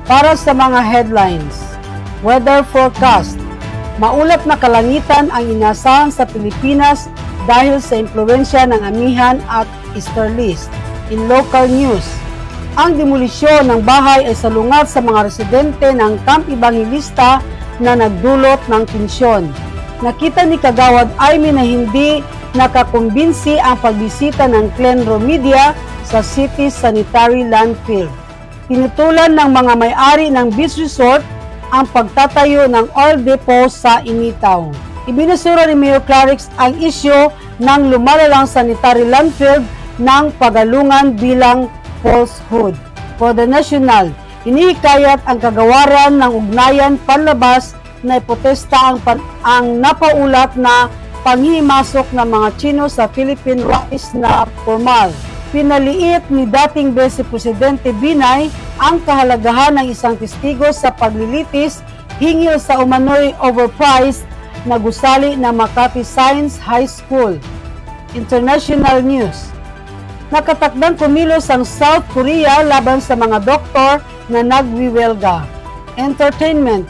Para sa mga headlines, weather forecast. Maulap na kalangitan ang inasahan sa Pilipinas dahil sa impluwensya ng amihan at easterlies. In local news, ang demolisyon ng bahay ay salungat sa mga residente ng Camp Evangelista na nagdulot ng tensyon. Nakita ni Kagawad Aimee na hindi nakakumbinsi ang pagbisita ng Clen Romedia sa City Sanitary Landfill. Pinutulan ng mga may-ari ng beach resort ang pagtatayo ng oil depot sa Initaw. Ibinasura ni Mayor Clarix ang isyu ng lumalalang sanitary landfill ng pagalungan bilang falsehood. For the National, inihikayat ang kagawaran ng ugnayan panlabas na ipotesta ang napaulat na panghimasok ng mga Chino sa Philippine rice na formal. Pinaliit ni dating Vice Presidente Binay ang kahalagahan ng isang testigo sa paglilitis hingil sa umano'y overpriced na gusali ng Makati Science High School. International news. Nakatakdang kumilos ang South Korea laban sa mga doktor na nagwiwelga. Entertainment.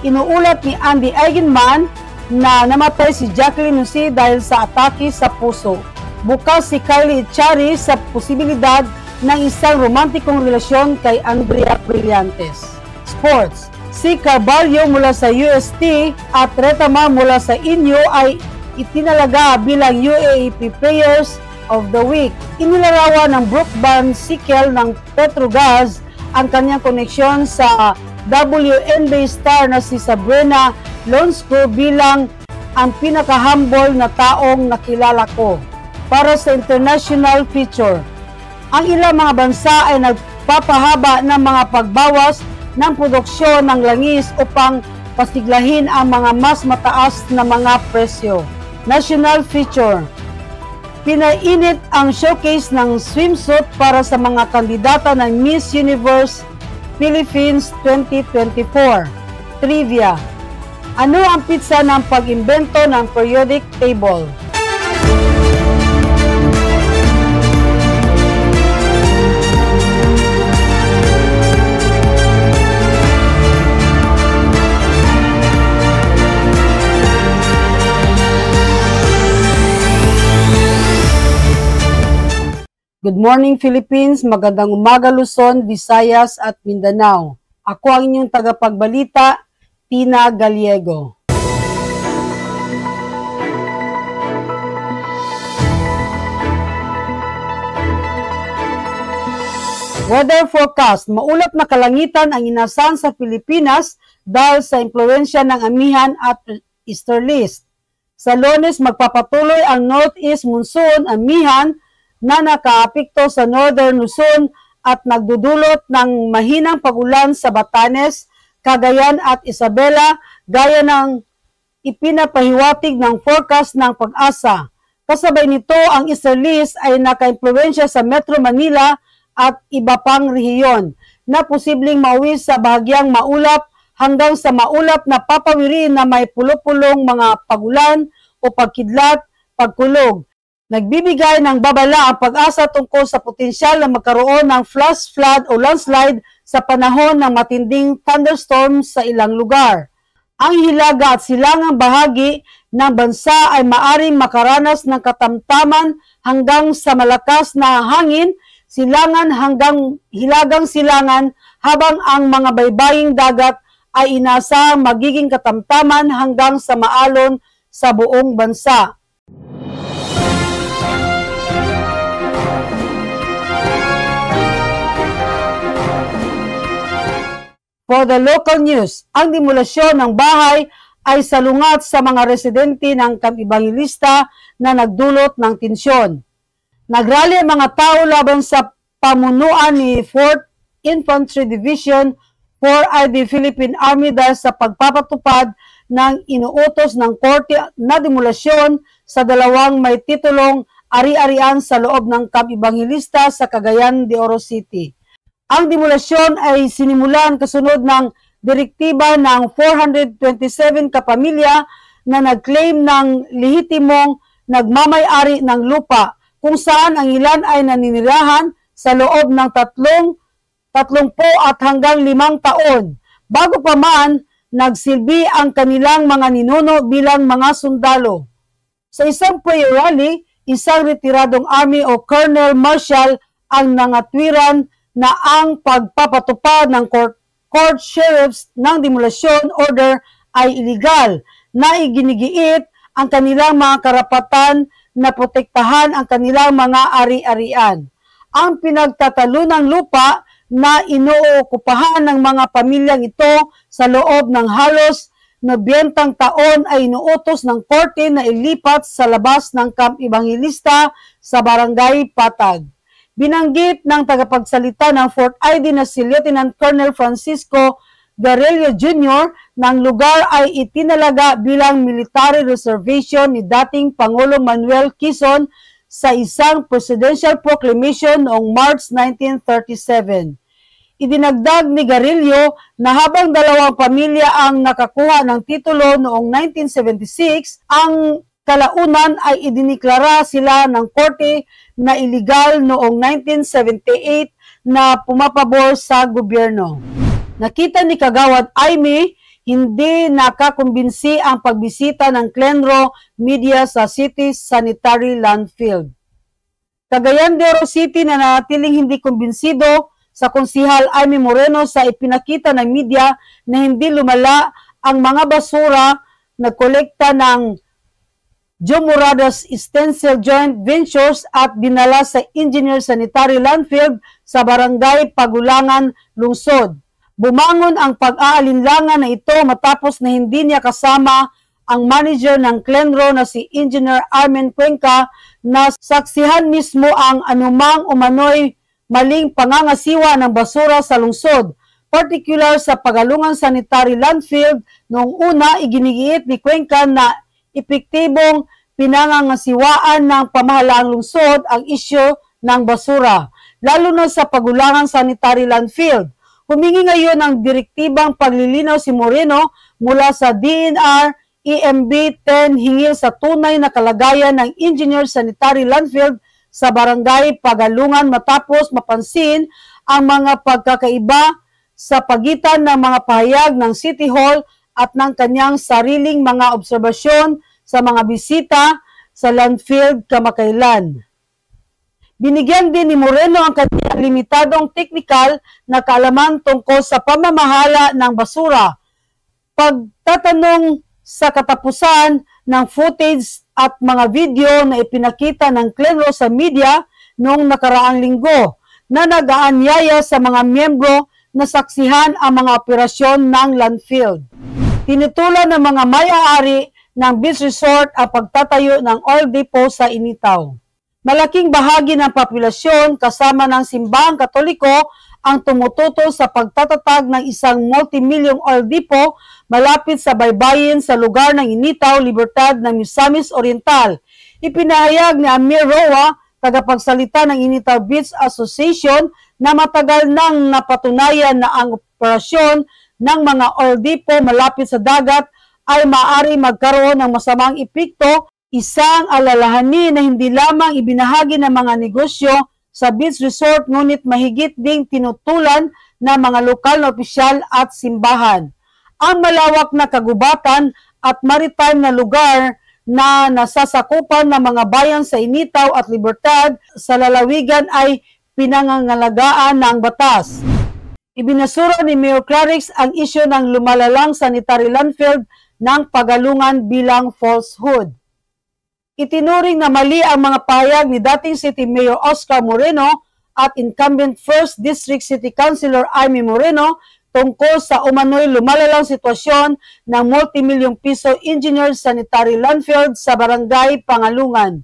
Inuulat ni Andy Eigenman na namatay si Jacqueline Nusi dahil sa atake sa puso. Bukas si Kylie Echari sa posibilidad ng isang romantikong relasyon kay Andrea Brillantes. Sports. Si Carvalho mula sa UST at Retama mula sa Inyo ay itinalaga bilang UAAP Players of the Week. Inilarawan ng Brooke Van Sickle ng Petrogas ang kanyang koneksyon sa WNBA star na si Sabrina Lonsko bilang ang pinaka-humble na taong nakilala ko. Para sa international feature, ang ilang mga bansa ay nagpapahaba ng mga pagbawas ng produksyon ng langis upang pasiglahin ang mga mas mataas na mga presyo. National feature. Pinainit ang showcase ng swimsuit para sa mga kandidata ng Miss Universe Philippines 2024. Trivia. Ano ang pizza ng pag-imbento ng periodic table? Good morning Philippines, magandang umaga Luzon, Visayas at Mindanao. Ako ang inyong tagapagbalita, Tina Gallego. Weather forecast, maulap na kalangitan ang inasahan sa Pilipinas dahil sa impluwensya ng amihan at easterlies. Sa Lunes, magpapatuloy ang northeast monsoon amihan na nakaapekto sa Northern Luzon at nagdudulot ng mahinang pagulan sa Batanes, Cagayan at Isabela gaya ng ipinapahiwatig ng forecast ng Pag-asa. Kasabay nito, ang easterlies ay nakaimpluwensya sa Metro Manila at iba pang rehiyon na posibleng mauwi sa bahagyang maulap hanggang sa maulap na papawiri na may pulo-pulong mga pagulan o pagkidlat, pagkulog. Nagbibigay ng babala ang Pag-asa tungkol sa potensyal na magkaroon ng flash flood o landslide sa panahon ng matinding thunderstorms sa ilang lugar. Ang hilaga at silangang bahagi ng bansa ay maaring makaranas ng katamtaman hanggang sa malakas na hangin, silangan hanggang hilagang silangan, habang ang mga baybaying dagat ay inasahang magiging katamtaman hanggang sa maalon sa buong bansa. For the local news, ang demolisyon ng bahay ay salungat sa mga residente ng Camp Evangelista na nagdulot ng tensyon. Nagrally ang mga tao laban sa pamunuan ni 4th Infantry Division 4th Philippine Army dahil sa pagpapatupad ng inuutos ng korte na demolisyon sa dalawang may titulong ari-arian sa loob ng Camp Evangelista sa Cagayan de Oro City. Ang demolisyon ay sinimulan kasunod ng direktiba ng 427 kapamilya na nag-claim ng lehitimong nagmamay-ari ng lupa kung saan ang ilan ay naninirahan sa loob ng 3 30 at hanggang 5 taon. Bago pa man, nagsilbi ang kanilang mga ninuno bilang mga sundalo. Sa isang prayer rally, isang retiradong army o colonel marshal ang nangatwiran na ang pagpapatupad ng court sheriffs ng demolition order ay illegal, na iginigiit ang kanilang mga karapatan na protektahan ang kanilang mga ari-arian. Ang pinagtatalunang lupa na inuokupahan ng mga pamilyang ito sa loob ng halos 90 taon ay inuutos ng korte na ilipat sa labas ng Camp Evangelista sa Barangay Patag. Binanggit ng tagapagsalita ng Fort ID na si Lieutenant Colonel Francisco Garelio Jr. na ang lugar ay itinalaga bilang military reservation ni dating Pangulong Manuel Quezon sa isang presidential proclamation noong March 1937. Idinagdag ni Garelio na habang 2 pamilya ang nakakuha ng titulo noong 1976, ang kalaunan ay idiniklara sila ng korte na illegal noong 1978 na pumapabor sa gobyerno. Nakita ni Kagawad Aimee, hindi nakakumbinsi ang pagbisita ng Clenro Media sa City Sanitary Landfill. Cagayan de Oro City na natiling hindi kumbinsido sa Konsehal Aimee Moreno sa ipinakita ng media na hindi lumala ang mga basura na kolekta ng Jumuradas Stencil Joint Ventures at dinala sa Engineer Sanitary Landfill sa Barangay Pagulangan, Lungsod. Bumangon ang pag-aalinlangan na ito matapos na hindi niya kasama ang manager ng Clenro na si Engineer Armen Cuenca na saksihan mismo ang anumang umano'y maling pangangasiwa ng basura sa lungsod, particular sa Pagalungan Sanitary Landfill. Noong una, iginigiit ni Cuenca na epektibong pinangangasiwaan ng pamahalaang lungsod ang isyu ng basura, lalo na sa Pagulangan Sanitary Landfill. Humingi ngayon ng direktibang paglilinaw si Moreno mula sa DNR EMB 10 hingil sa tunay na kalagayan ng Engineer Sanitary Landfill sa Barangay Pagalungan matapos mapansin ang mga pagkakaiba sa pagitan ng mga pahayag ng City Hall at ng kanyang sariling mga obserbasyon sa mga bisita sa landfill kamakailan. Binigyan din ni Moreno ang kanyang limitadong teknikal na kaalaman tungkol sa pamamahala ng basura, pagtatanong sa katapusan ng footage at mga video na ipinakita ng Clenro sa media noong nakaraang linggo na nag-aanyaya sa mga miyembro na saksihan ang mga operasyon ng landfill. Tinutulan ng mga may-aari ng beach resort ang pagtatayo ng oil depot sa Initaw. Malaking bahagi ng populasyon kasama ng simbahang Katoliko ang tumututo sa pagtatatag ng isang multimilyong oil depot malapit sa baybayin sa lugar ng Initaw, Libertad ng Misamis Oriental. Ipinahayag ni Amir Roa, tagapagsalita ng Initaw Beach Association, na matagal nang napatunayan na ang operasyon ng mga oil depot malapit sa dagat ay maaari magkaroon ng masamang epekto, isang alalahanin na hindi lamang ibinahagi ng mga negosyo sa beach resort ngunit mahigit ding tinutulan ng mga lokal na opisyal at simbahan. Ang malawak na kagubatan at maritime na lugar na nasasakupan ng mga bayan sa Initaw at Libertad sa lalawigan ay pinangangalagaan ng batas. Ibinasura ni Mayor Clarix ang isyu ng lumalalang sanitary landfill ng Pagalungan bilang falsehood. Itinuring na mali ang mga pahayag ni dating City Mayor Oscar Moreno at incumbent 1st District City Councilor Aimee Moreno tungkol sa umano'y lumalalang sitwasyon ng multimilyong piso engineered sanitary landfill sa Barangay Pangalungan.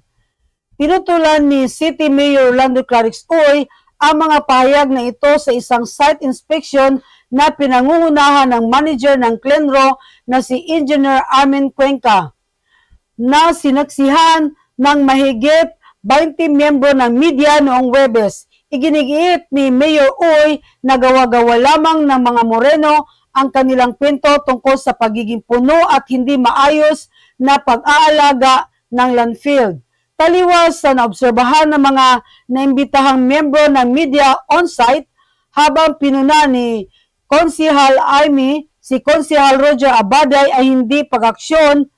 Pinutulan ni City Mayor Orlando Clarix Uy ang mga pahayag na ito sa isang site inspection na pinangungunahan ng manager ng Clenro na si Engineer Armen Cuenca, na sinaksihan ng mahigit 20 miyembro ng media noong Huwebes. Iginigiit ni Mayor Uy na gawa-gawa lamang ng mga Moreno ang kanilang kwento tungkol sa pagiging puno at hindi maayos na pag-aalaga ng landfill. Taliwas sa naobserbahan ng mga naimbitahang miyembro ng media on-site, habang pinuna ni Konsehal Amy, si Konsehal Roger Abaday ay hindi pag-aksyon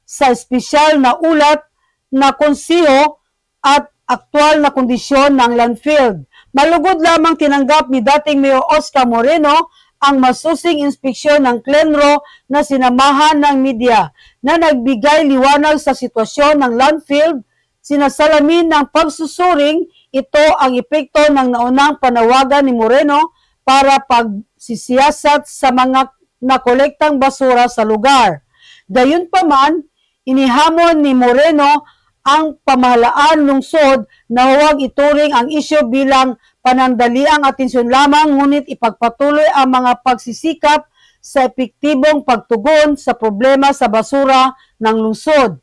sa espesyal na ulat na konseho at aktwal na kondisyon ng landfill. Malugod lamang tinanggap ni dating Mayor Oscar Moreno ang masusing inspeksyon ng Clenro na sinamahan ng media na nagbigay liwanag sa sitwasyon ng landfill. Sinasalamin ng pagsusuring ito ang epekto ng naunang panawagan ni Moreno para pagsisiyasat sa mga nakolektang basura sa lugar. Gayunpaman, inihamon ni Moreno ang pamahalaan lungsod na huwag ituring ang isyu bilang panandaliang atensyon lamang, ngunit ipagpatuloy ang mga pagsisikap sa epektibong pagtugon sa problema sa basura ng lungsod.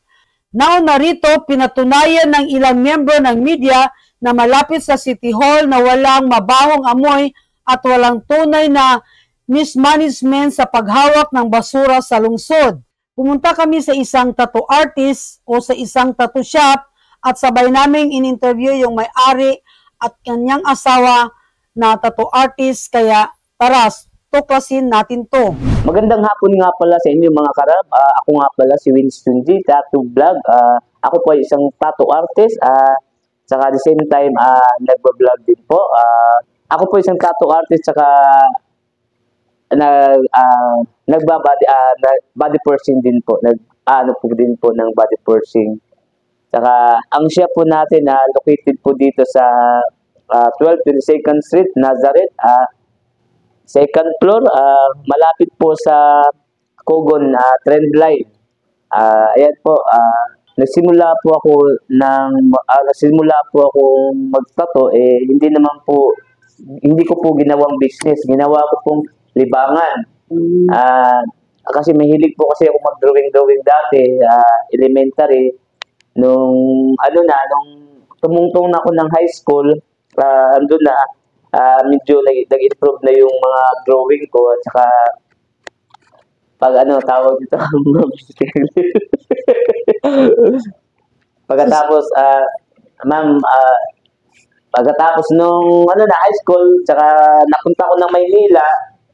Nauna rito, pinatunayan ng ilang miyembro ng media na malapit sa City Hall na walang mabahong amoy at walang tunay na mismanagement sa paghawak ng basura sa lungsod. Pumunta kami sa isang tattoo artist o sa isang tattoo shop at sabay naming in-interview yung may-ari at kanyang asawa na tattoo artist. Kaya tara, tuklasin natin to. Magandang hapon nga pala sa inyo mga karab. Ako nga pala si Winston G, Tattoo Vlog. Ako po ay isang tattoo artist. Saka at the same time, nagbablog din po. Ako po isang tattoo artist saka body piercing din po. Ano po din po ng body piercing. Saka ang shop po natin located po dito sa 1222nd Street, Nazareth. Second floor, malapit po sa Kogon Trend Line. Ayan po, nagsimula po ako magtato, hindi ko po ginawang business, ginawa ko pong libangan. Kasi mahilig po kasi ako mag-drawing dati, elementary. Nung tumungtong na ako ng high school, andun na, medyo nag-improve na yung mga drawing ko at saka tawag dito pagkatapos nung high school, saka napunta ko ng Maynila,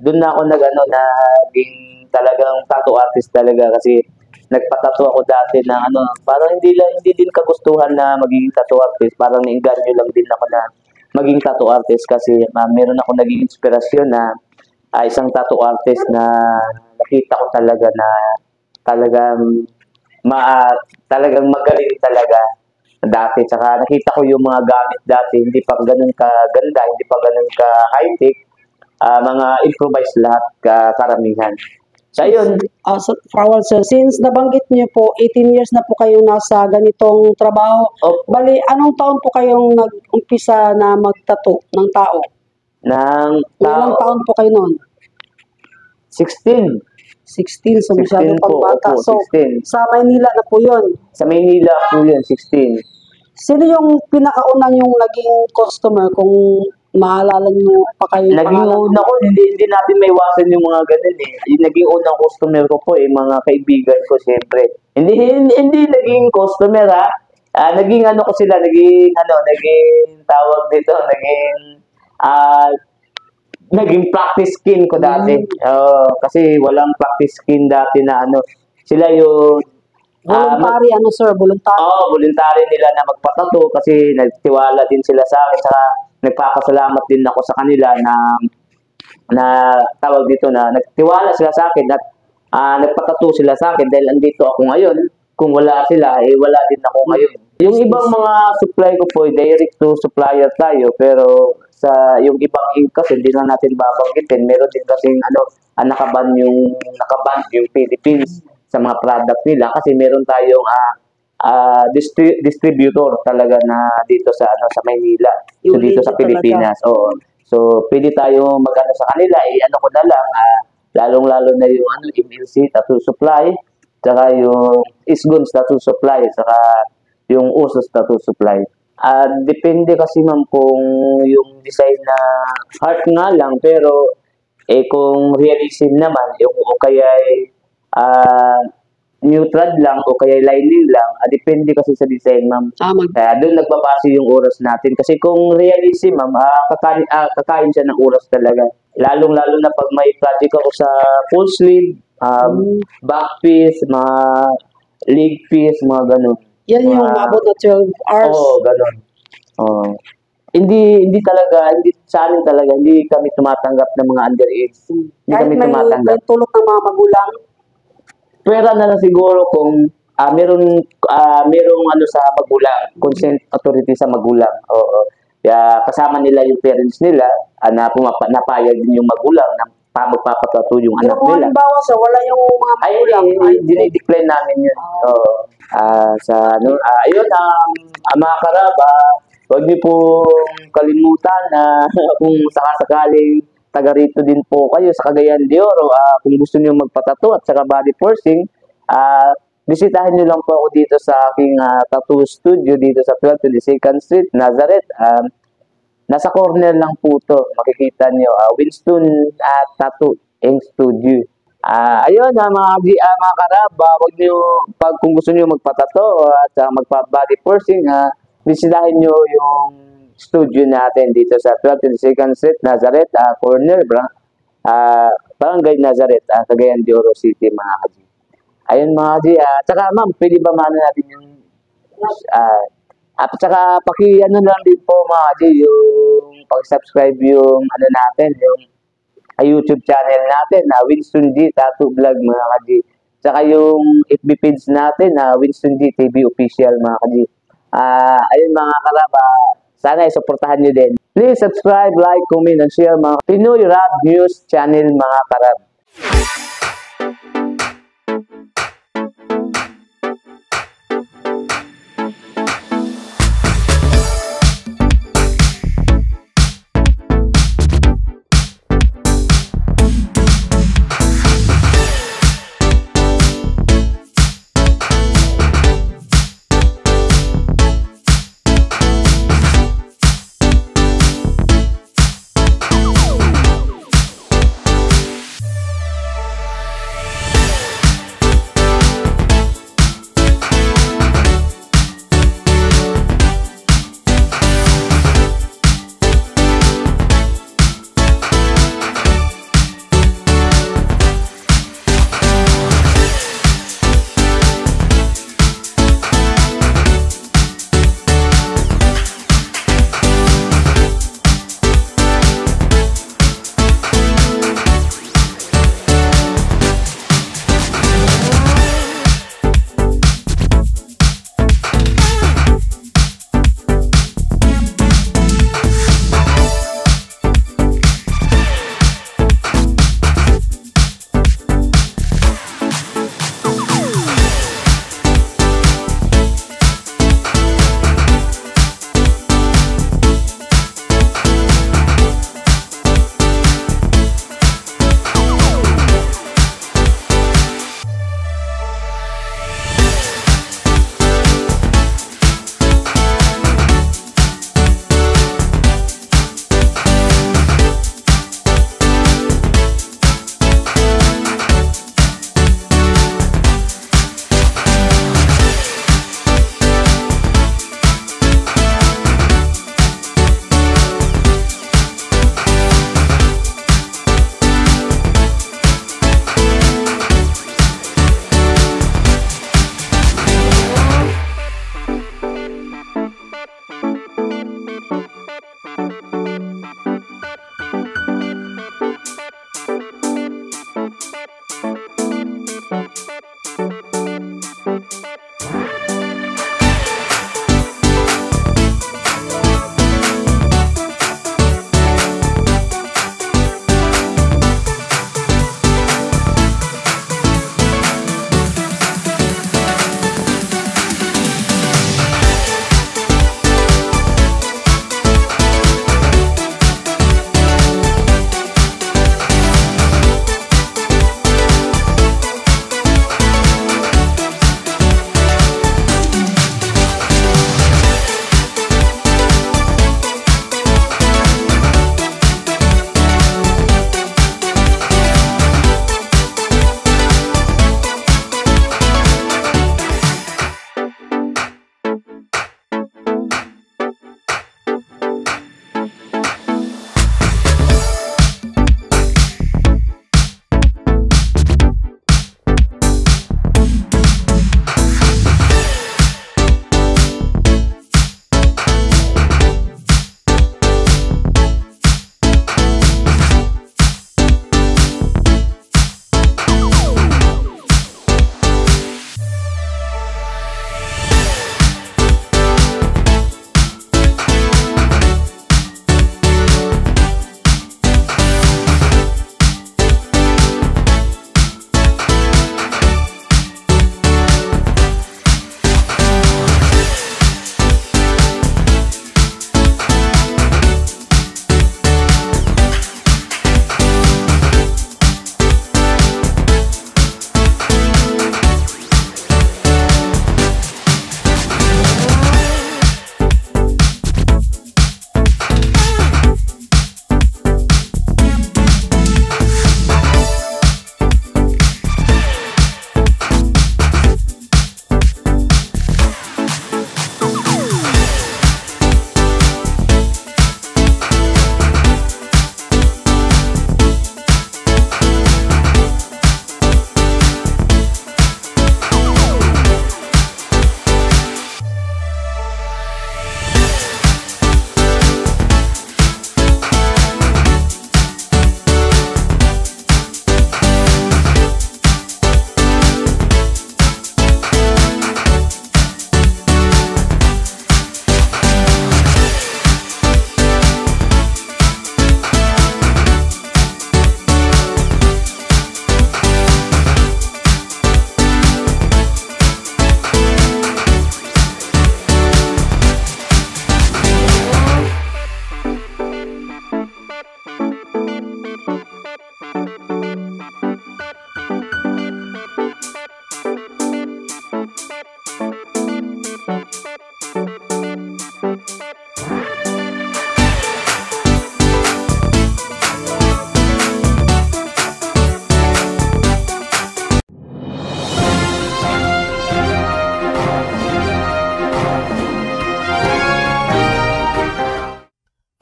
doon na ako naging talagang tattoo artist talaga kasi nagpatato ako dati na parang hindi din kagustuhan na maging tattoo artist, parang nainganyo lang din ako na maging tattoo artist kasi meron ako naging inspirasyon na isang tattoo artist na nakita ko talaga na talagang magaling talaga dati. Saka nakita ko yung mga gamit dati, hindi pa ganun kaganda, hindi pa ganun ka high-tech, mga improvised lahat karamihan. So, yun. Sir, since nabanggit niyo po, 18 years na po kayo nasa ganitong trabaho. Bali, anong taon po kayong nag-umpisa na magtato ng tao? Ilang taon po kayo noon? 16. 16, so masyadong pagbata. So, 16. sa Maynila na po yun? Sa Maynila po yun, 16. Sino yung pinakauna yung naging customer kung maalala nyo pa kayo? Naging una ko, hindi natin maiwasan yung mga ganun eh. Yung naging unang customer ko po mga kaibigan ko siyempre. Hindi naging customer naging ko sila, naging tawag dito, naging practice skin ko dati. Kasi walang practice skin dati na sila yung voluntary, voluntary? Voluntary nila na magpatato kasi nagtiwala din sila sa akin. Saka nagpapasalamat din ako sa kanila na tawag dito na nagtiwala sila sa akin at nagpatato sila sa akin dahil andito ako ngayon. Kung wala sila, wala din ako ngayon. Yung ibang mga supply ko po, direct to supplier tayo, pero yung ibang ink kasi hindi na natin babanggitin. Meron din kasing nakaban yung Philippines sa mga product nila kasi meron tayong distributor talaga na dito sa Maynila. So dito sa Pilipinas. Oo. So pwede tayo sa kanila, ko na lang lalong-lalo na yung MLC Tattoo Supply, saka yung Isguns Tattoo Supply, saka yung Usos Tattoo Supply. Depende kasi ma'am kung yung design na heart nga lang, pero kung realism naman, o kaya neutral lang o kaya lining lang, depende kasi sa design, ma'am. Kaya doon nagbabase yung oras natin. Kasi kung realism, ma'am, kakain siya ng oras talaga. Lalong-lalo na pag may project ako sa full sleeve, back piece, mga leg piece, mga ganun. Yan yung umabot na 12 hours. Oo, ganun. Oo. Hindi talaga, hindi sa amin talaga, hindi kami tumatanggap ng mga underage. Hindi Kahit kami may tumatanggap. tulong ng mga magulang. Pwera na lang siguro kung merong ano sa magulang, consent authority sa magulang. Oo. Kaya kasama nila yung parents nila, na napayag din yung magulang na magpapatato yung Pero anak kung nila. halimbawa sa wala yung mga magulang, Dinidecline namin yun. Oo. Ayun ang mga karaba, huwag niyo po kalimutan na kung sakasakaling taga rito din po kayo sa Cagayan de Oro, kung gusto niyo magpatato at saka body piercing, bisitahin niyo lang po ako dito sa aking tattoo studio dito sa 1222nd Street, Nazareth. Nasa corner lang po to, makikita niyo, Winston Tattoo Ink Studio. Ayun, mga karaba, wag niyo, kung gusto niyo magpatato at magpa-body piercing, bisitahin niyo yung studio natin dito sa 1222nd Street, Nazareth, corner, Barangay Nazareth, Cagayan de Oro City, mga kaji. Ayun, mga kaji. Tsaka, ma'am, pwede ba maano natin yung at saka paki-ano lang din po, mga kaji, yung pag-subscribe yung ano natin, yung YouTube channel natin, Winston G Tattoo Vlog, mga kaji. Tsaka yung FB page natin, Winston G TV Official, mga kaji. Ayun, mga karaba, sana isuportahan nyo din. Please subscribe, like, comment, and share mga Pinoy Rap News Channel, mga karab.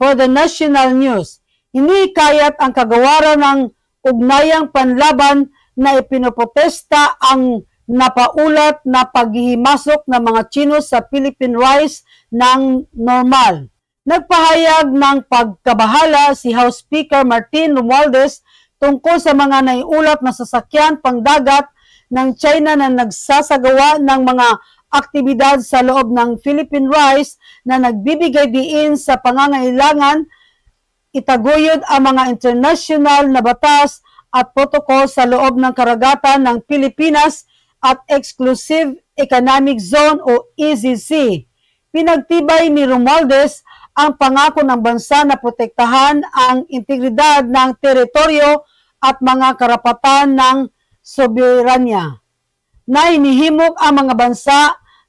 For the national news, hinihikayat ang kagawaran ng ugnayang panlaban na ipinoprotesta ang napaulat na paghihimasok ng mga Chino sa Philippine Rice ng normal. Nagpahayag ng pagkabahala si House Speaker Martin Romualdez tungkol sa mga naiulat na sasakyan pangdagat ng China na nagsasagawa ng mga aktibidad sa loob ng Philippine Rice na nagbibigay diin sa pangangailangan itaguyod ang mga international na batas at protokol sa loob ng karagatan ng Pilipinas at Exclusive Economic Zone o EEZ. Pinagtibay ni Romualdez ang pangako ng bansa na protektahan ang integridad ng teritoryo at mga karapatan ng soberanya. Na inihimok ang mga bansa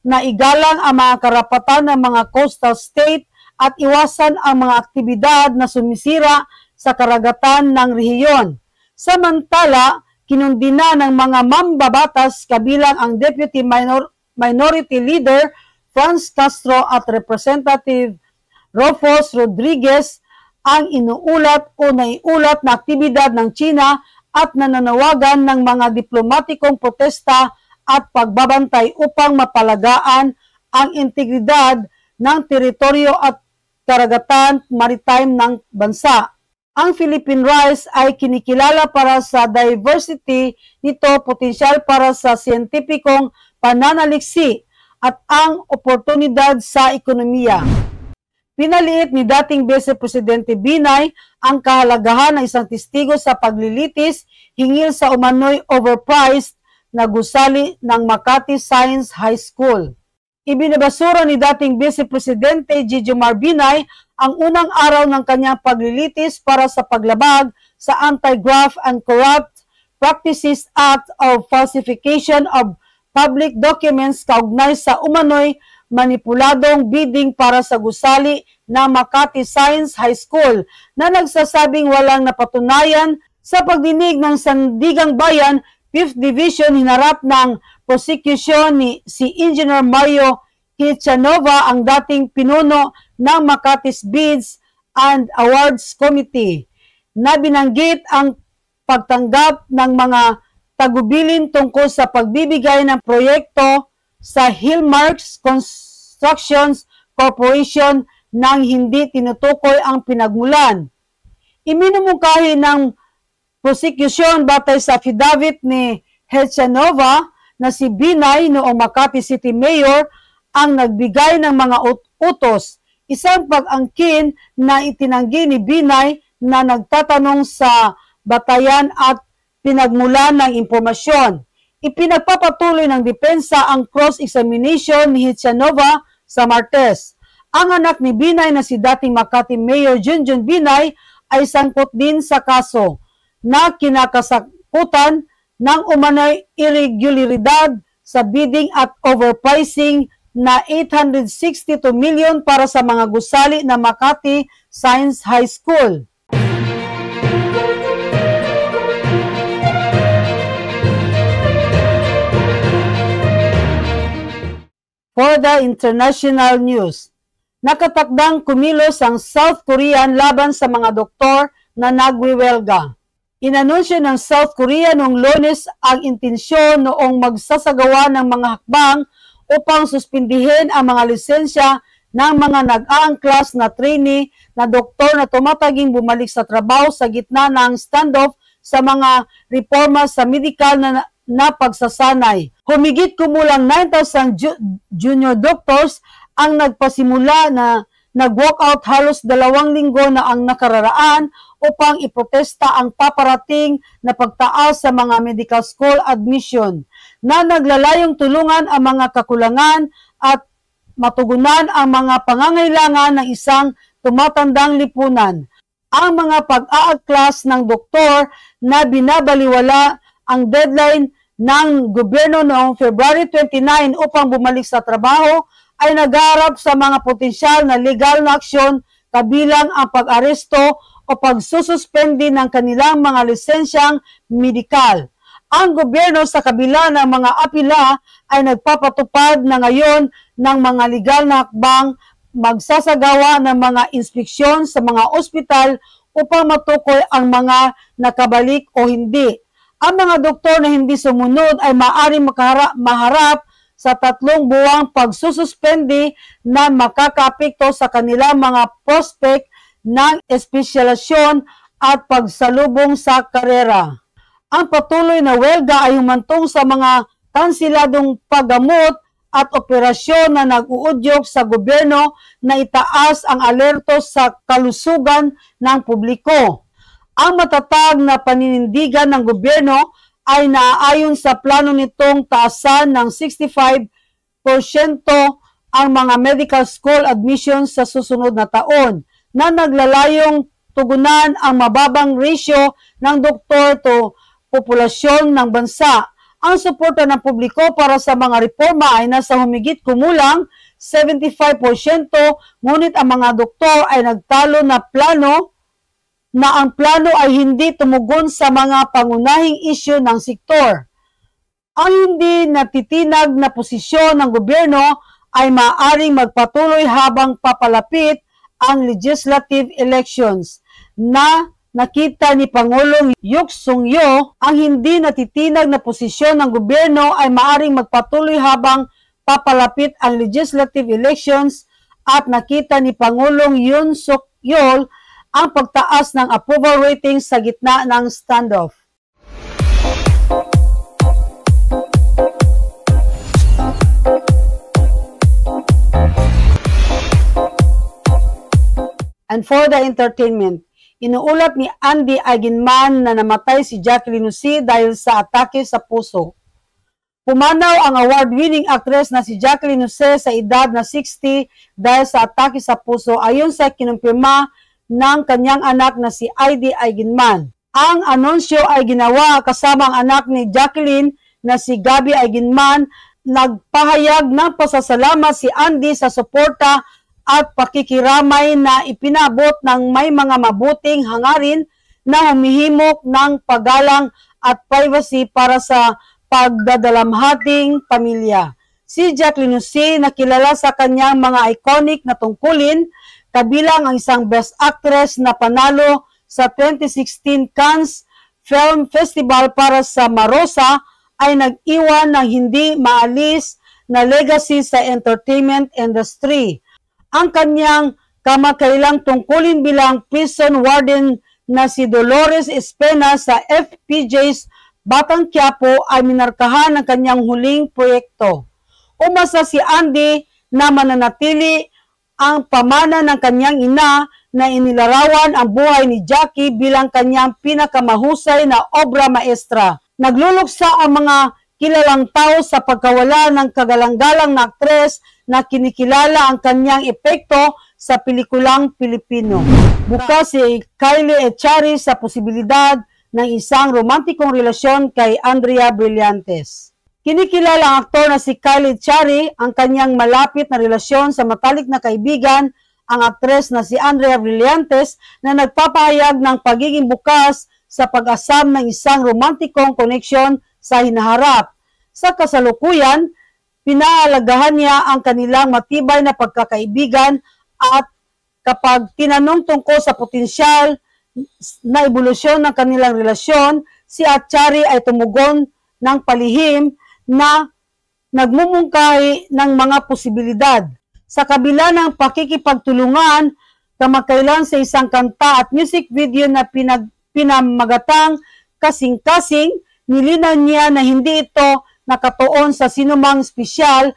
na igalang ang mga karapatan ng mga coastal state at iwasan ang mga aktibidad na sumisira sa karagatan ng rehiyon. Samantala, kinundina ng mga mambabatas kabilang ang Deputy Minority Leader Franz Castro at Representative Rufus Rodriguez ang inuulat o naiulat na aktibidad ng China at nananawagan ng mga diplomatikong protesta at pagbabantay upang mapalagaan ang integridad ng teritoryo at karagatan maritime ng bansa. Ang Philippine Rice ay kinikilala para sa diversity nito, potensyal para sa siyentipikong pananaliksi at ang oportunidad sa ekonomiya. Pinaliit ni dating Vice Presidente Binay ang kahalagahan ng isang testigo sa paglilitis hingil sa umano'y overpriced na gusali ng Makati Science High School. Ibinabasura ni dating Vice Presidente Jejomar Binay ang unang araw ng kanyang paglilitis para sa paglabag sa Anti-Graft and Corrupt Practices Act of Falsification of Public Documents kaugnay sa umano'y manipuladong bidding para sa gusali na Makati Science High School na nagsasabing walang napatunayan. Sa pagdinig ng Sandigang Bayan 5th Division, hinarap ng prosecution ni si Engineer Mario Kilchanova ang dating pinuno ng Makati's Bids and Awards Committee na binanggit ang pagtanggap ng mga tagubilin tungkol sa pagbibigay ng proyekto sa Hillmarks Constructions Corporation nang hindi tinutukoy ang pinagmulan. Iminumungkahi ng prosecution batay sa affidavit ni Kilchanova na si Binay noong Makati City Mayor ang nagbigay ng mga utos, isang pag-angkin na itinanggi ni Binay na nagtatanong sa batayan at pinagmulan ng impormasyon. Ipinagpapatuloy ng depensa ang cross-examination ni Kilchanova sa Martes. Ang anak ni Binay na si dating Makati Mayor Junjun Binay ay sangkot din sa kaso na kinakasakutan ng umano'y irregularidad sa bidding at overpricing na 862 million para sa mga gusali na Makati Science High School. For the international news, nakatakdang kumilos ang South Korean laban sa mga doktor na nagwiwelga. Inanunsyo ng South Korea noong Lunes ang intensyon noong magsasagawa ng mga hakbang upang suspindihin ang mga lisensya ng mga nag-aangklas na trainee na doktor na tumataging bumalik sa trabaho sa gitna ng standoff sa mga reforma sa medikal na pagsasanay. Humigit kumulang 9,000 junior doctors ang nagpasimula na nag-walkout halos 2 linggo na ang nakararaan upang iprotesta ang paparating na pagtaas sa mga medical school admission na naglalayong tulungan ang mga kakulangan at matugunan ang mga pangangailangan ng isang tumatandang lipunan. Ang mga pag-aagklas ng doktor na binabaliwala ang deadline ng gobyerno noong February 29 upang bumalik sa trabaho ay nagharap sa mga potensyal na legal na aksyon kabilang ang pag-aresto o pagsususpendi ng kanilang mga lisensyang medikal. Ang gobyerno sa kabila ng mga apila ay nagpapatupad na ngayon ng mga legal na hakbang magsasagawa ng mga inspeksyon sa mga ospital upang matukoy ang mga nakabalik o hindi. Ang mga doktor na hindi sumunod ay maaaring maharap sa 3 buwang pagsususpende na makakaapekto sa kanilang mga prospect ng espesyalisasyon at pagsalubong sa karera. Ang patuloy na welga ay humantong sa mga kansiladong paggamot at operasyon na nag-uudyok sa gobyerno na itaas ang alerto sa kalusugan ng publiko. Ang matatag na paninindigan ng gobyerno ay naaayon sa plano nitong taasan ng 65% ang mga medical school admissions sa susunod na taon na naglalayong tugunan ang mababang ratio ng doktor to populasyon ng bansa. Ang suporta ng publiko para sa mga reforma ay nasa humigit kumulang 75%, ngunit ang mga doktor ay nagtalo na ang plano ay hindi tumugon sa mga pangunahing isyu ng sektor. Ang hindi natitinag na posisyon ng gobyerno ay maaaring magpatuloy habang papalapit ang legislative elections na nakita ni Pangulong Yuck Sung-yeol. Ang hindi natitinag na posisyon ng gobyerno ay maaaring magpatuloy habang papalapit ang legislative elections at nakita ni Pangulong Yoon Suk-yeol ang pagtaas ng approval ratings sa gitna ng standoff. And for the entertainment, inuulat ni Andy Eigenman na namatay si Jacqueline Lucy dahil sa atake sa puso. Pumanaw ang award-winning actress na si Jacqueline Lucy sa edad na 60 dahil sa atake sa puso ayon sa kinumpirma ng kanyang anak na si Andy Eigenman. Ang anunsyo ay ginawa kasama ang anak ni Jacqueline na si Gabby Eigenman. Nagpahayag ng pasasalamat si Andy sa suporta at pakikiramay na ipinabot ng may mga mabuting hangarin na humihimok ng paggalang at privacy para sa pagdadalamhating pamilya. Si Jacqueline Lucy na kilala sa kanyang mga iconic na tungkulin, kabilang ang isang Best Actress na panalo sa 2016 Cannes Film Festival para sa Marosa, ay nag-iwan ng hindi maalis na legacy sa entertainment industry. Ang kanyang kamakailang tungkulin bilang prison warden na si Dolores Espena sa FPJ's Batang Quiapo ay minarkahan ng kanyang huling proyekto. Umasa si Andy na mananatili ang pamana ng kanyang ina na inilarawan ang buhay ni Jackie bilang kanyang pinakamahusay na obra maestra. Nagluluksa ang mga kilalang tao sa pagkawala ng kagalang-galang na aktres na kinikilala ang kanyang epekto sa pelikulang Pilipino. Bukas si Kylie Echari sa posibilidad ng isang romantikong relasyon kay Andrea Brillantes. Kinikilala ang aktor na si Kylie Echari ang kanyang malapit na relasyon sa matalik na kaibigan, ang aktres na si Andrea Brillantes, na nagpapahayag ng pagiging bukas sa pag-asam ng isang romantikong koneksyon sa hinaharap. Sa kasalukuyan, pinaalagahan niya ang kanilang matibay na pagkakaibigan at kapag tinanong tungkol sa potensyal na ebolusyon ng kanilang relasyon, si Echari ay tumugon ng palihim na nagmumungkahi ng mga posibilidad. Sa kabila ng pakikipagtulungan, kamakailan sa isang kanta at music video na pinamagatang kasing-kasing, nilinaw niya na hindi ito nakatuon sa sinumang espesyal,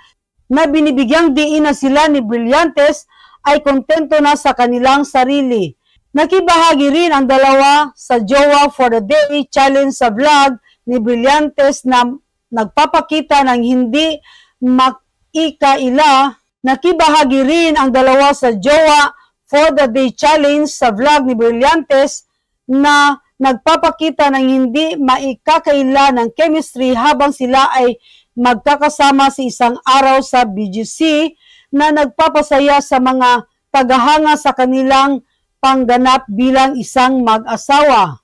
na binibigyang diin na sila ni Brillantes ay kontento na sa kanilang sarili. Nakibahagi rin ang dalawa sa Jowa for the Day challenge sa vlog ni Brillantes na nagpapakita ng hindi makikaila. Nakibahagi rin ang dalawa sa Jowa for the Day challenge sa vlog ni Brillantes na nagpapakita ng hindi maikakaila ng chemistry habang sila ay magkakasama sa isang araw sa BGC na nagpapasaya sa mga tagahanga sa kanilang pangganap bilang isang mag-asawa.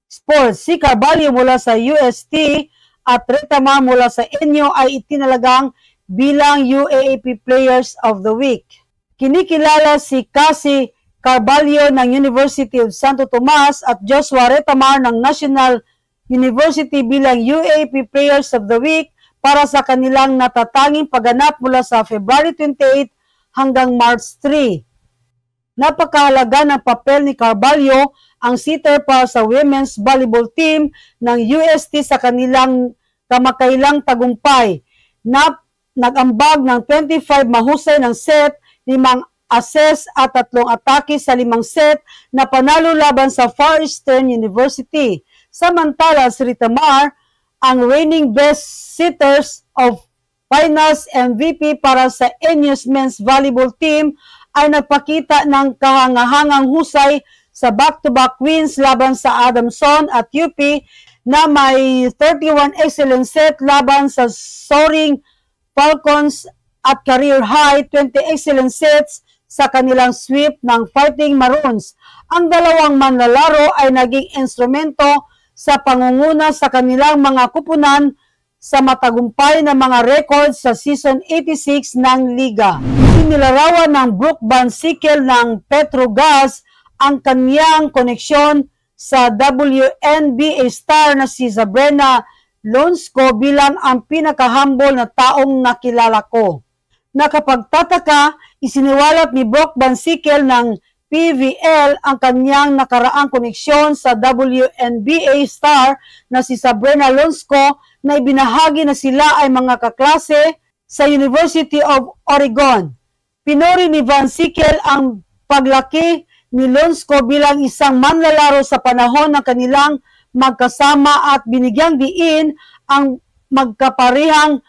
Sports, si Carvalho mula sa UST at Rita Mar mula sa inyo ay itinalagang bilang UAAP Players of the Week. Kinikilala si Cassie Carballo ng University of Santo Tomas at Joshua Retamar ng National University bilang UAAP Players of the Week para sa kanilang natatanging pagganap mula sa February 28 hanggang March 3. Napakahalaga ng papel ni Carballo, ang sitter para sa women's volleyball team ng UST sa kanilang kamakailang tagumpay. Nag-ambag ng 25 mahusay ng set, 5 assess at 3 atake sa 5 set na panalo laban sa Far Eastern University. Samantala, si Rita Mar, ang reigning best sitters of finals MVP para sa NU's men's volleyball team, ay nagpakita ng kahangahangang husay sa back-to-back wins laban sa Adamson at UP na may 31 excellent set laban sa Soaring Falcons at career high 20 excellent sets sa kanilang sweep ng Fighting Maroons. Ang dalawang manlalaro ay naging instrumento sa pangunguna sa kanilang mga kupunan sa matagumpay na mga records sa season 86 ng liga. Inilarawan ng Brooke Van Sickle ng Petrogas ang kaniyang koneksyon sa WNBA star na si Sabrina Lonsko bilang ang pinaka-humble na taong nakilala ko. Nakapagtataka, isiniwalat ni Brooke Van Sickle ng PVL ang kanyang nakaraang koneksyon sa WNBA star na si Sabrina Lonsko na ibinahagi na sila ay mga kaklase sa University of Oregon. Pinuri ni Van Sickle ang paglaki ni Lonsko bilang isang manlalaro sa panahon ng kanilang magkasama at binigyang diin ang magkaparihang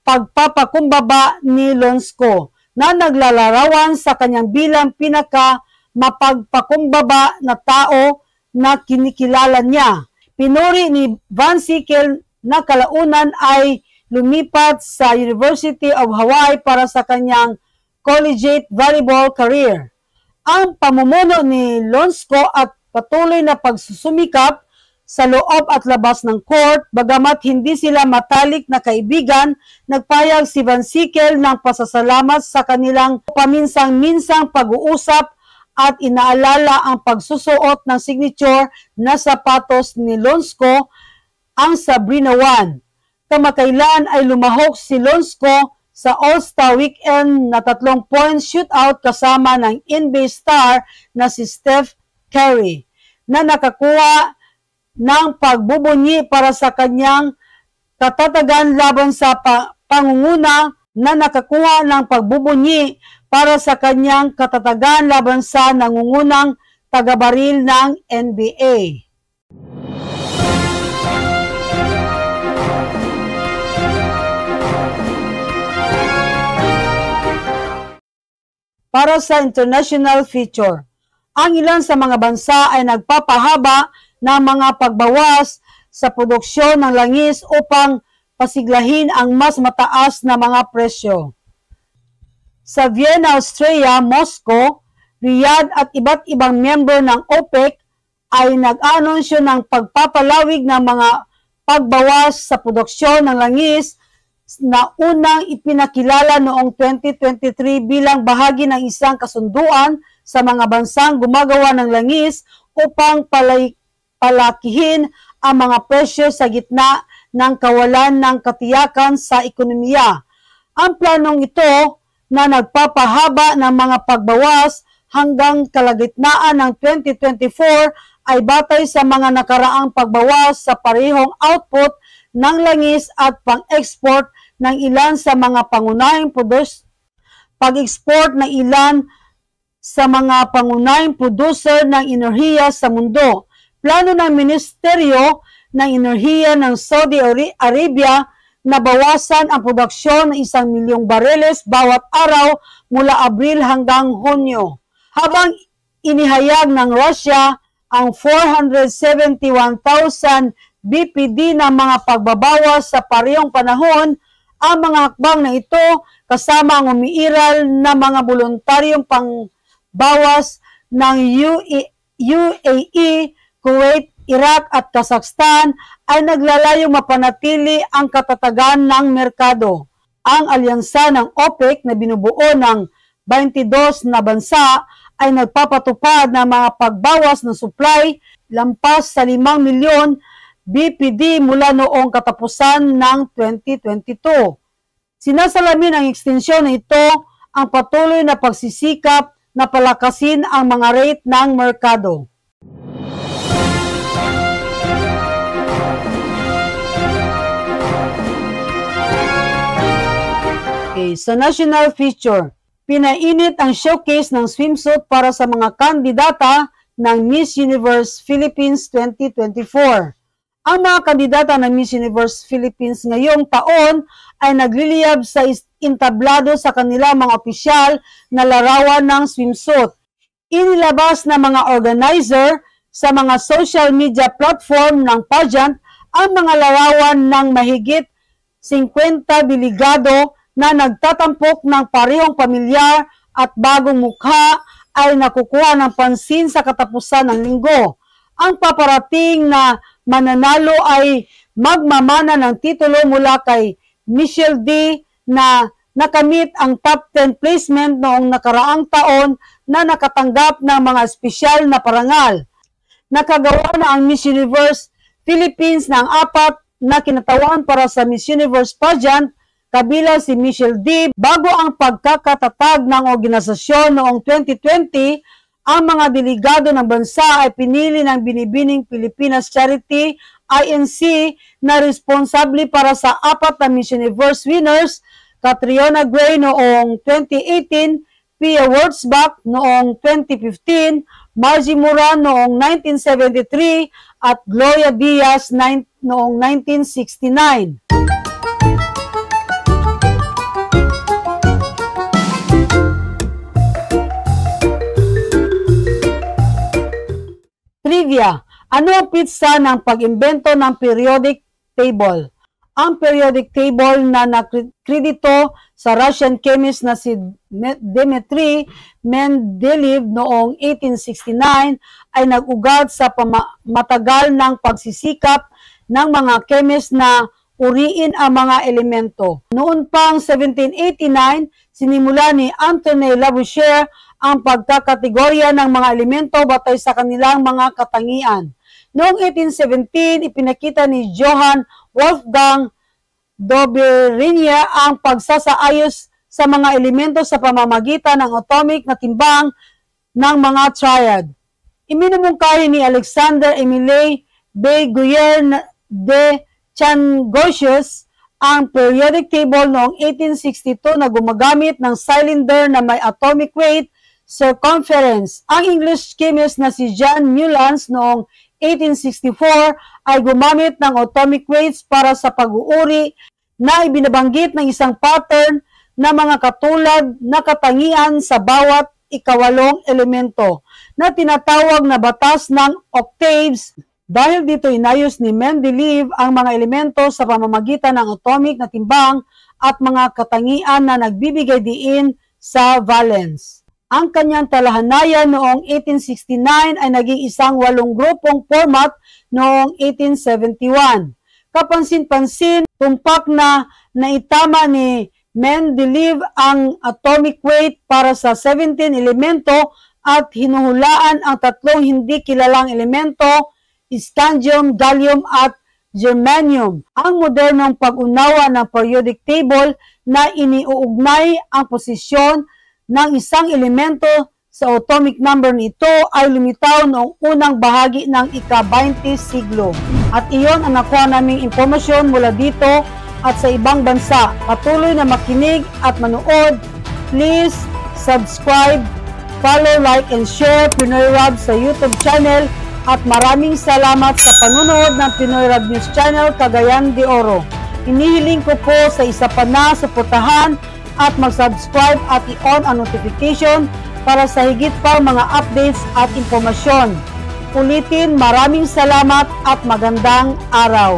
pagpapakumbaba ni Lonsko na naglalarawan sa kanyang bilang pinaka mapagpakumbaba na tao na kinikilala niya. Pinuri ni Van Sickle na kalaunan ay lumipat sa University of Hawaii para sa kanyang collegiate volleyball career. Ang pamumuno ni Lonsko at patuloy na pagsusumikap sa loob at labas ng court, bagamat hindi sila matalik na kaibigan, nagpayag si Van Sickle ng pasasalamat sa kanilang paminsang-minsang pag-uusap at inaalala ang pagsusuot ng signature na sapatos ni Lonsko, ang Sabrina 1. Kamakailan ay lumahok si Lonsko sa All-Star Weekend na 3-point shootout kasama ng NBA star na si Steph Curry na nakakuha ng pagbubunyi para sa kanyang katatagan laban sa pangunguna na nakakuha ng pagbubunyi para sa kanyang katatagan laban sa nangungunang tagabaril ng NBA. Para sa international feature, ang ilan sa mga bansa ay nagpapahaba ng mga pagbawas sa produksyon ng langis upang pasiglahin ang mas mataas na mga presyo. Sa Vienna, Austria, Moscow, Riyadh at iba't ibang miyembro ng OPEC ay nag-anunsyo ng pagpapalawig ng mga pagbawas sa produksyon ng langis na unang ipinakilala noong 2023 bilang bahagi ng isang kasunduan sa mga bansang gumagawa ng langis upang palakihin ang mga presyo sa gitna ng kawalan ng katiyakan sa ekonomiya. Ang planong ito na nagpapahaba ng mga pagbawas hanggang kalagitnaan ng 2024 ay batay sa mga nakaraang pagbawas sa parehong output ng langis at pang-export ng ilan sa mga pangunahing pag-export ng ilan sa mga pangunahing producer ng enerhiya sa mundo. Plano ng Ministeryo ng Enerhiya ng Saudi Arabia na bawasan ang produksyon ng 1 milyong bareles bawat araw mula Abril hanggang Hunyo. Habang inihayag ng Russia ang 471,000 BPD na mga pagbabawas sa parehong panahon, ang mga hakbang na ito kasama ang umiiral na mga voluntaryong pangbawas ng UAE, Kuwait Iraq at Kazakhstan ay naglalayong mapanatili ang katatagan ng merkado. Ang alyansa ng OPEC na binubuo ng 22 na bansa ay nagpapatupad ng mga pagbawas ng supply lampas sa 5 milyon BPD mula noong katapusan ng 2022. Sinasalamin ang ekstensyon na ito ang patuloy na pagsisikap na palakasin ang mga rate ng merkado. Sa national feature, pinainit ang showcase ng swimsuit para sa mga kandidata ng Miss Universe Philippines 2024. Ang mga kandidata ng Miss Universe Philippines ngayong taon ay nagliliyab sa entablado sa kanilang mga opisyal na larawan ng swimsuit. Inilabas ng mga organizer sa mga social media platform ng pageant ang mga larawan ng mahigit 50 delegado na nagtatampok ng parehong pamilyar at bagong mukha ay nakukuha ng pansin sa katapusan ng linggo. Ang paparating na mananalo ay magmamana ng titulo mula kay Michelle D na nakamit ang top 10 placement noong nakaraang taon na nakatanggap ng mga espesyal na parangal. Nakagawa na ang Miss Universe Philippines ng 4 na kinatawan para sa Miss Universe pageant, kabilang si Michelle D. Bago ang pagkakatatag ng organisasyon noong 2020, ang mga delegado ng bansa ay pinili ng Binibining Pilipinas Charity INC na responsable para sa 4 na Miss Universe winners, Catriona Gray noong 2018, Pia Wurtzbach noong 2015, Margie Moran noong 1973 at Gloria Diaz noong 1969. Trivia. Ano ang pizza ng pag-imbento ng periodic table? Ang periodic table na nakredito sa Russian chemist na si Dmitry Mendeleev noong 1869 ay nag-ugat sa matagal ng pagsisikap ng mga chemist na uriin ang mga elemento. Noon pang 1789, sinimula ni Antoine Lavoisier ang pagkakategorya ng mga elemento batay sa kanilang mga katangian. Noong 1817, ipinakita ni Johann Wolfgang Dobereiner ang pagsasaayos sa mga elemento sa pamamagitan ng atomic na timbang ng mga triad. Iminumungkahi ni Alexander Emile Beguier de Changosius ang periodic table noong 1862 na gumagamit ng cylinder na may atomic weight circumference. Ang English chemist na si John Newlands noong 1864 ay gumamit ng atomic weights para sa pag-uuri na ibinabanggit ng isang pattern na mga katulad na katangian sa bawat ikawalong elemento na tinatawag na batas ng octaves. Dahil dito inayos ni Mendeleev ang mga elemento sa pamamagitan ng atomic na timbang at mga katangian na nagbibigay diin sa valence. Ang kanyang talahanayan noong 1869 ay naging isang 8-grupong format noong 1871. Kapansin-pansin, tumpak na naitama ni Mendeleev ang atomic weight para sa 17 elemento at hinuhulaan ang 3 hindi kilalang elemento, scandium, gallium at germanium. Ang modernong pag-unawa ng periodic table na iniuugnay ang posisyon ng isang elemento sa atomic number nito ay lumitaw noong unang bahagi ng ika-20 siglo. At iyon ang nakuha naming impormasyon mula dito at sa ibang bansa. Patuloy na makinig at manood. Please subscribe, follow, like, and share Pinoy Rab sa YouTube channel. At maraming salamat sa panunood ng Pinoy Rab News Channel, Cagayan de Oro. Inihiling ko po sa isa pa na suportahan at mag-subscribe at i-on ang notification para sa higit pa mga updates at impormasyon. Ulitin, maraming salamat at magandang araw.